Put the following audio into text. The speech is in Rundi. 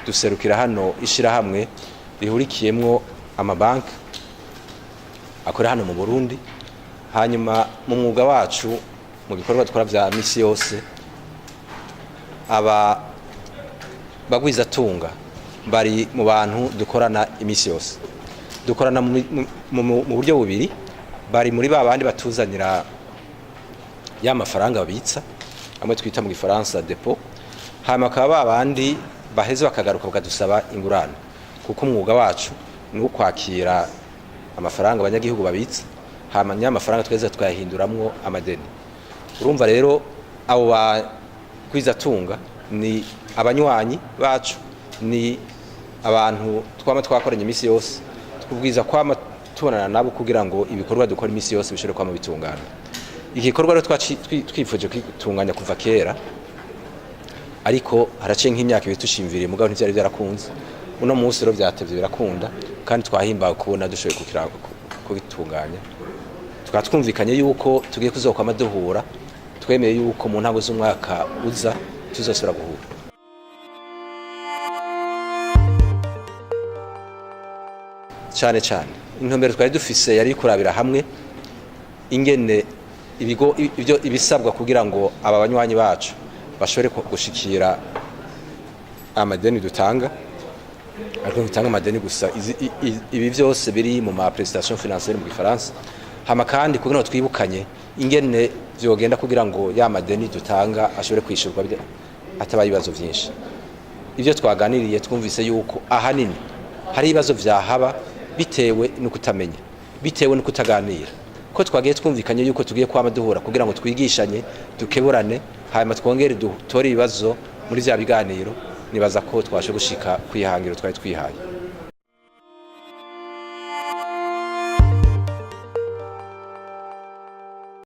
Duserukira hano ishirahamwe rihurikiyemwo amabanki akorera hano mu Burundi. Hanyuma mu mwuga wacu, mu bikorwa dukora vya misi yose, aba bagwizatunga bari mu bantu dukorana imisi yose. Dukorana mu buryo bubiri: bari muri ba bandi batuzanira ya mafaranga babitsa, amwe twita mu gifaransa dépôt, hanyuma bakaba ba bandi baheze bakagaruka bakadusaba ingurane, kuko umwuga wacu ni uwo kwakira amafaranga abanyagihugu babitsa, hanyuma nya mafaranga tweza tukayahinduramwo amadeni. Urumva rero, abo bagwizatunga ni abanywanyi bacu, ni abantu twama twakoranye iminsi yose, twubwiza kwama tubonana nabo kugira ngo ibikorwa dukora iminsi yose bishobore kwama bitungana. Igikorwa rero twifuje kwitunganya kuva kera, ariko haraciye nk'imyaka 2 tushimviriye, mugabo ntivyari byarakunze. Uno munsi rero vyatevye birakunda, kandi twahimbawe kubona dushoboye kugitunganya. Tukaba twumvikanye yuko tugiye kuzokwama duhura. Twemeye yuko mu ntango z'umwaka uza tuzosubira guhura. Cyane cyane intumbero twari dufise yari kurabira hamwe ingene ibigo ibyo ibisabwa kugira ngo aba banywanyi bacu bashobore gushikira amadeni dutanga. Ariko ntitanga amadeni gusa, ibi byose biri mu ma prestation financière mu gifaransa. Hama kandi kugira ngo twibukanye ingene vyogenda kugira ngo ya madeni dutanga ashobore kwishurwa hatabaye ibibazo vyinshi. Ibyo twaganiriye, twumvise yuko ahanini hari ibibazo vyahaba bitewe no kutamenya, bitewe no kutaganira, ko twagiye twumvikanye yuko tugiye kwama duhura kugira ngo twigishanye, dukeburane, hanyuma twongere dutore ibibazo muri vya biganiro. Nibaza ko twashe gushika kwihangiro twari twihaye.